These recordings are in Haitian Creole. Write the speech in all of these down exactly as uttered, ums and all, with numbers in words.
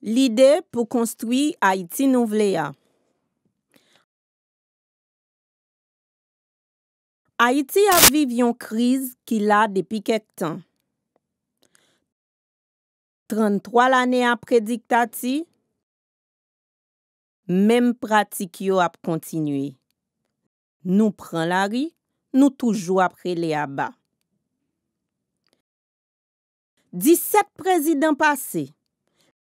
Lide pou konstwi Ayiti nou vle a. Ayiti ap viv yon kriz ki la depi kèk tan. Tranntwa lane apre diktati, menm pratik yo ap kontinye. Nou pran lari, nou toujou ap rele aba. Disèt prezidan pase,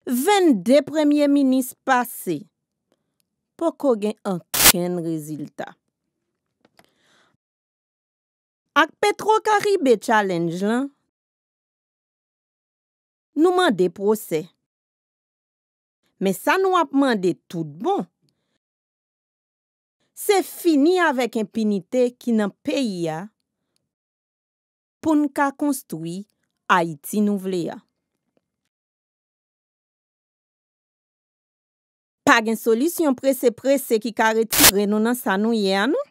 vennde premye minis pase, poko gen okenn rezilta. Ak Petro Caribe Challenge lan, nou mande pwosè. Men sa nou ap mande tout bon, se fini avèk enpinite ki nan peyi a pou n ka konstwi Ayiti nou vle a. Pa gen solisyon prese prese ki ka retire nou nan sa nou ye a non.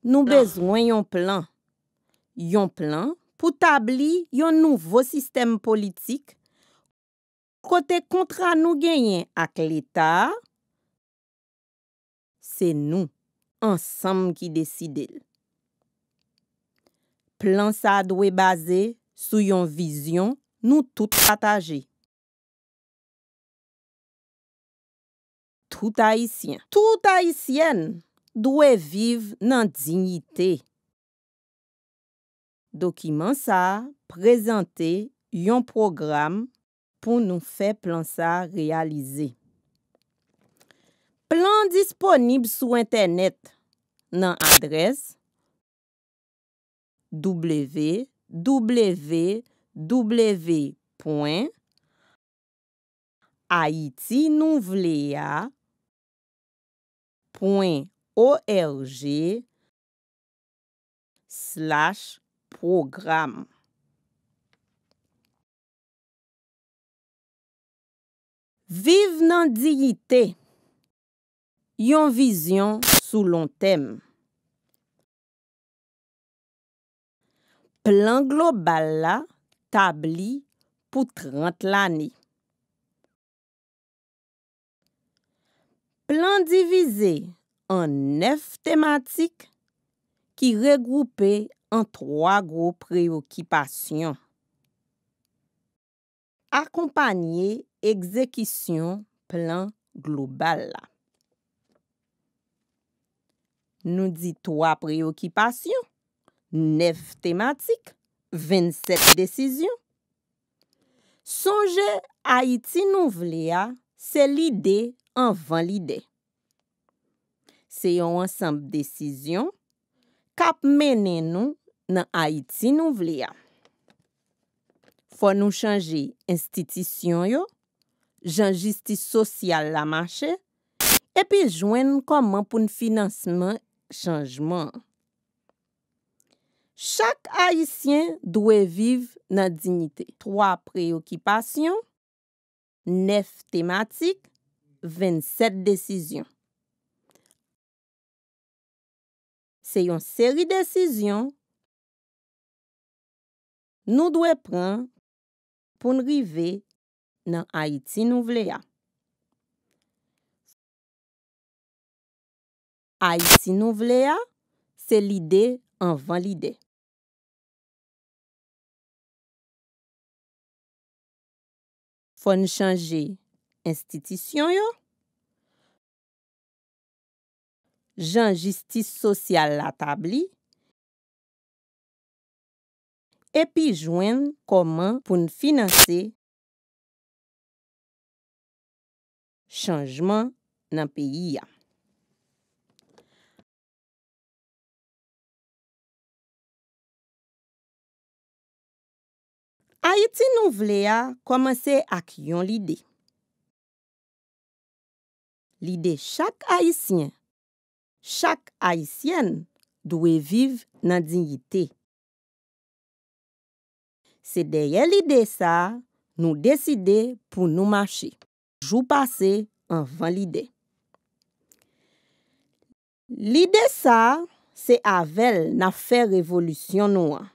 Nou bezwen yon plan. Yon plan pou tabli yon nouvo sistèm politik kote kontra nou genyen ak Leta a, se nou, ansanm ki deside l. Plan sa a dwe baze sou yon vizyon nou tout pataje. Tout Ayisyen, tout Ayisyèn dwe viv nan diyite. Dokiman sa a prezante yon pwogram pou nou fè plan sa a reyalize. Plan an disponib sou entènèt nan adrès w w w pwen ayiti nou vle a pwen org slash pwogram. Viv nan diyite, yon vizyon sou lontèm. Plan global la tabli pou trant lane. Plan divize an nèf tematik ki regwoupe an twa gwo preyokipasyon. Akonpanye egzekisyon plan global la. Nou di twa preyokipasyon, nèf tematik, vennsèt desizyon. Sonje, Ayiti nou vle a, se lide anvan lidè. Se yon ansanm desizyon k ap mennen nou nan Ayiti nou vle a. Fò nou chanje enstitisyon yo, jan jistis sosyal la mache, epi jwenn kòman pou n finansman chanjman an. Chak Ayisyen dwe viv nan diyite. Twa preyokipasyon, nèf tematik, vennsèt desizyon. Se yon seri desizyon nou dwe pran pou n rive nan Ayiti nou vle a. Ayiti nou vle a, se lide anvan lidè. Fò n chanje enstitisyon yo, jan jistis sosyal la tabli, epi jwenn kòman pou n finanse chanjman nan peyi a. Ayiti nou vle a kòmanse ak yon lide. Lide chak Ayisyen, chak Ayisyèn dwe viv nan diyite. Se dèyè lide sa a nou deside pou nou mache. Jou pase anvan lidè. Lide sa a, se avè l n ap fè revolisyon nou an.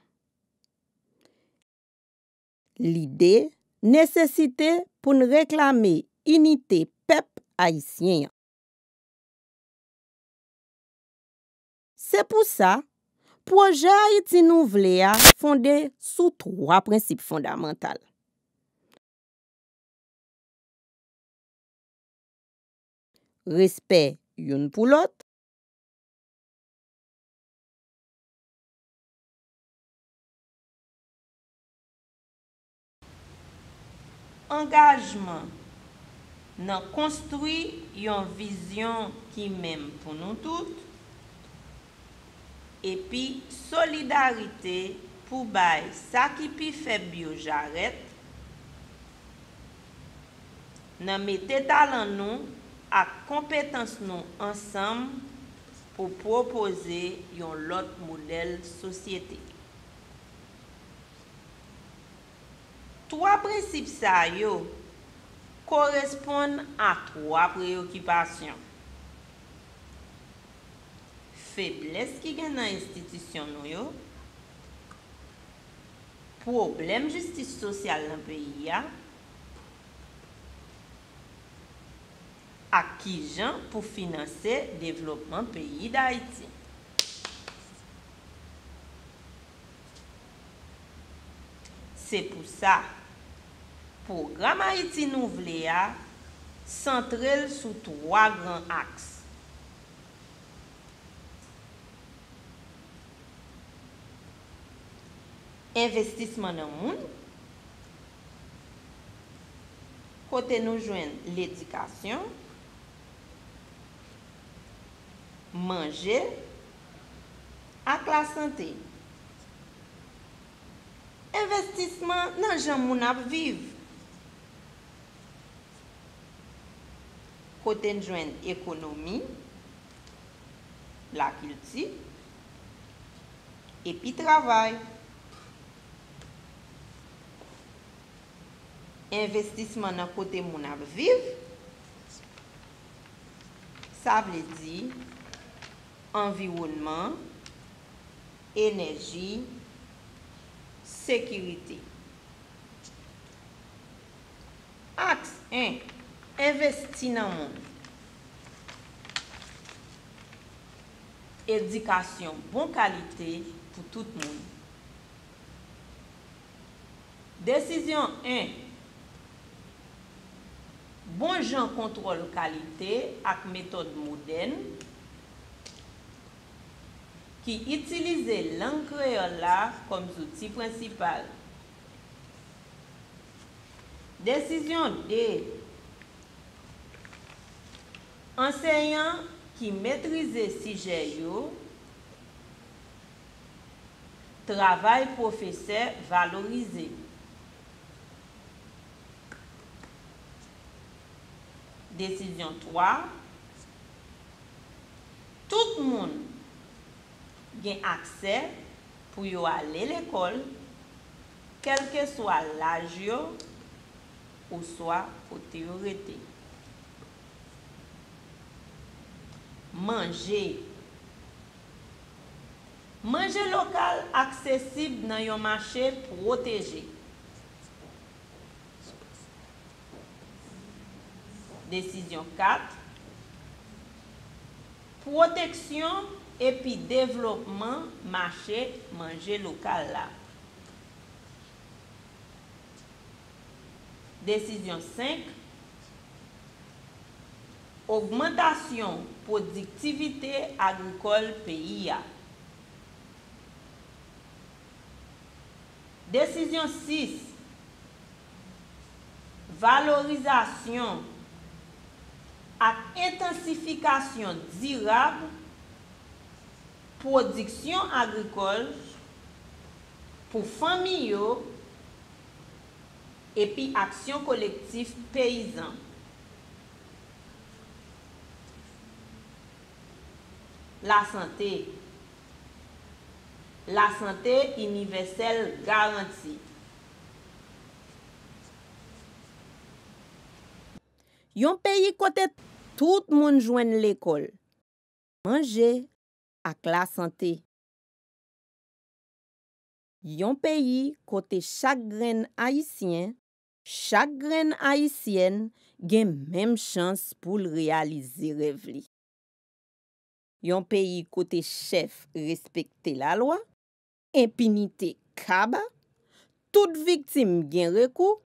Lide nesesite pou n reklame inite pèp ayisyen an. Se pou sa, pwojè Ayiti nou vle a fonde sou twa prensip fondamantal: respè youn pou lòt, angajman nan konstwi yon vizyon ki menm pou nou tout, epi solidarite pou bay sa ki pi fèb yo jarèt, nan mete talan nou ak konpetans nou ansanm pou pwopoze yon lòt modèl sosyete. Twa prensip sa yo koresponn a twa preyokipasyon: feblès ki gen nan enstitisyon nou yo, pwoblèm jistis sosyal nan peyi a, ak kijan pou finanse devlopman peyi Dayiti. Se pou sa, pwogram Ayiti nou vle a santre l sou twa gran aks: envestisman nan moun, kote nou jwenn ledikasyon, manje, ak lasante. Envestisman nan jan moun ap viv, kote n jwenn ekonomi, lakilti, epi travay. Envestisman nan kote moun ap viv, sa vle di anviwònman, enèji, sekirite. Aks en, envesti nan moun. Edikasyon bon kalite pou tout moun. Desizyon en, bon jan kontwòl kalite ak metòd modèn ki itilize lang kreyòl la kòm zouti prensipal. Desizyon de, anseyan ki metrize sijè yo, travay pwofesè valorize. Desizyon twa, tout moun gen aksè pou yo ale lekòl, kèlkeswa laj yo oswa kote yo rete. Manje. Manje lokal aksesib nan yon mache pwoteje. Desizyon kat, pwoteksyon epi devlopman mache manje lokal la. Desizyon senk, ogmantasyon pwodiktivite agrikòl peyi a. Desizyon sis, valorizasyon ak entansifikasyon dirab pwodiksyon agrikòl pou fanmi yo epi aksyon kolektif peyizan. Lasante. Lasante inivèsèl garanti. Yon peyi kote tout moun jwenn lekòl, manje ak lasante. Yon peyi kote chak grenn Ayisyen Chak grenn Ayisyèn gen menm chans pou l reyalize rèv li. Yon peyi kote chèf respekte lalwa, enpinite kaba, tout viktim gen rekou,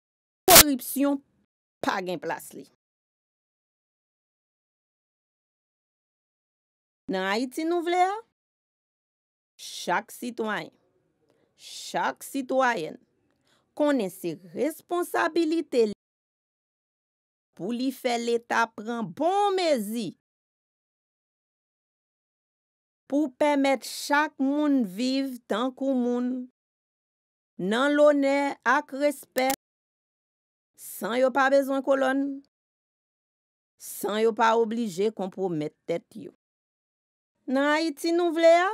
koripsyon pa gen plas li. Nan Ayiti nou vle a, chak sitwayen, chak sitwayèn konnen se responsabilite li pou li fè Leta pran bon mezi pou pèmèt chak moun viv tankou moun, nan lonè ak respè, san yo pa bezwen kolòn, san yo pa oblije konpwomèt tèt yo. Nan Ayiti nou vle a,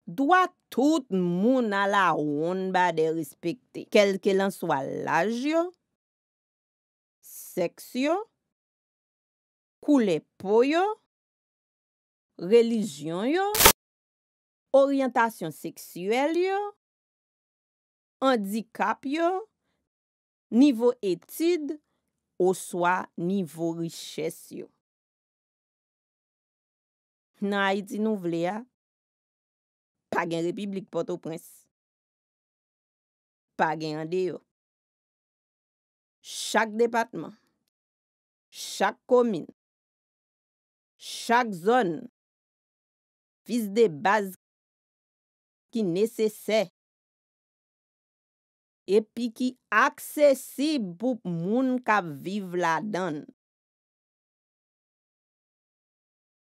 dwa tout moun alawonnbadè respekte, kèlkelanswa laj yo, sèks yo, koulè po yo, relijyon yo, oryantasyon seksyèl yo, andikap yo, nivo etid oswa nivo richès yo. Nan Ayiti nou vle a, pa gen Repiblik Pòtoprens. Pa gen andeyò. Chak depatman, chak komin, chak zòn, fis de baz ki nesesè epi ki aksesib pou moun k ap viv ladan l.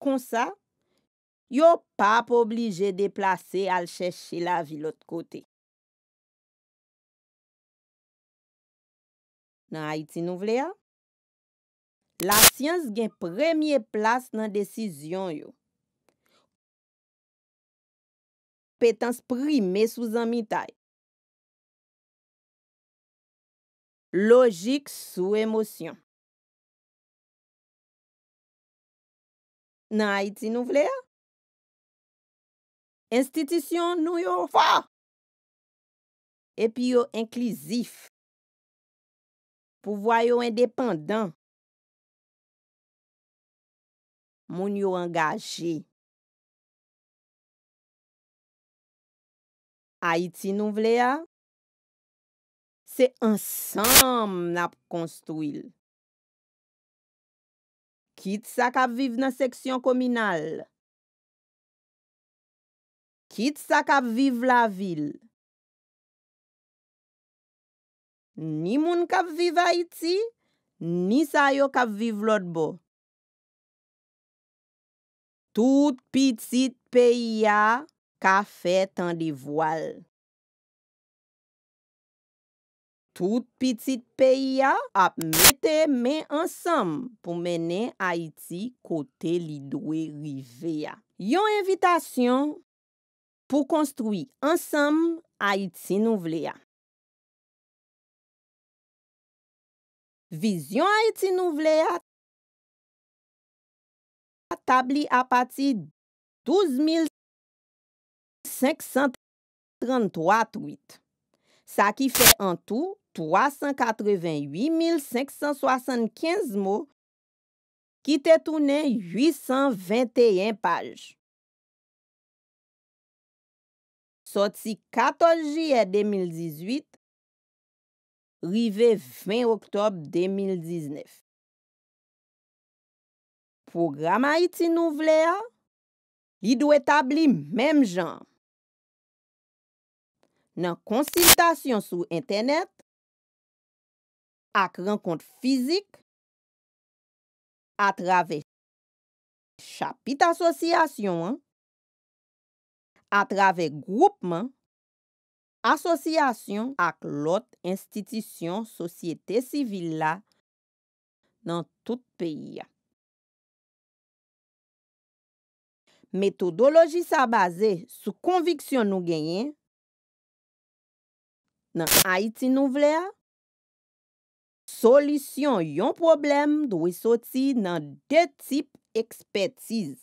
Konsa, yo p ap oblije deplase al chèche lavi lòt kote. Nan Ayiti nou vle a, lasyans gen premye plas nan desizyon yo. Konpetans prime sou zanmitay. Lojik sou emosyon. Nan Ayiti nou vle a, enstitisyon nou yo fò epi yo enklizif. Pouvwa yo endepandan. Moun yo angaje. Ayiti nou vle a, se ansanm n ap konstwi l. Kit sa k ap viv nan seksyon kominal, kit sa k ap viv lavil, ni moun k ap viv Ayiti, ni sa yo k ap viv lòt bò. Tout pitit peyi a ka fè tande vwa l. Tout pitit peyi a ap mete men ansanm pou mennen Ayiti kote li dwe rive a. Yon envitasyon pou konstwi ansanm Ayiti nou vle a. Vizyon Ayiti nou vle a tabli apati douz mil senk san tranntwa twit, sa ki fè an tou twa san katrevenn uit mil senk san swasannkenz mo ki te tounen uit san venteyen paj. Sòti katòz jiyè de mil dizuit, rive ven oktòb de mil diznèf. Pwogram Ayiti nou vle a, li dwe tabli menm jan an. Nan konsiltasyon sou entènèt ak rankont fizik, atravè chapit asosyasyon an, atravè gwoupman, asosyasyon ak lòt enstitisyon sosyete sivil la nan tout peyi a. Metodoloji sa baze sou konviksyon nou genyen nan Ayiti nou vle a, solisyon yon pwoblèm dwe soti nan de tip ekspètiz.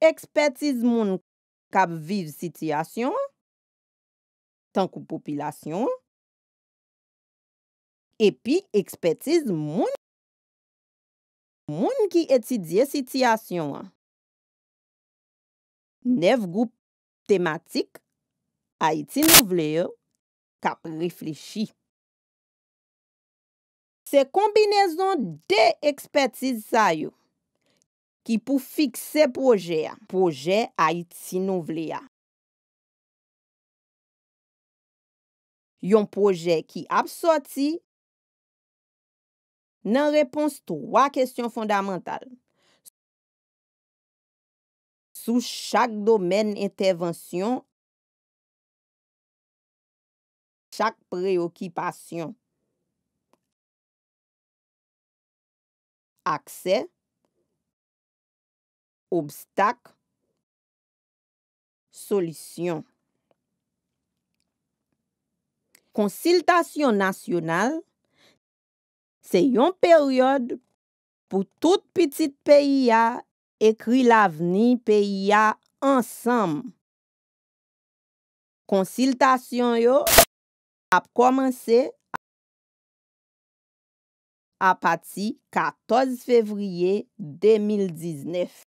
Ekspètiz moun k ap viv sitiyasyon an tankou popilasyon an, epi ekspètiz moun, moun ki etidye sitiyasyon an. Nèf gwoup tematik Ayiti Nou Vle yo k ap reflechi. Se konbinezon de ekspètiz sa yo ki pou fikse pwojè a, pwojè Ayiti Nou Vle a. Yon pwojè ki ap sòti nan repons twa kesyon fondamantal sou chak domèn entèvansyon, chak preyokipasyon: aksè, obstak, solisyon. Konsiltasyon nasyonal se yon peryòd pou tout pitit peyi a ekri lavni peyi a ansanm. Konsiltasyon yo ap kòmanse apati katòz fevriye de mil diznèf.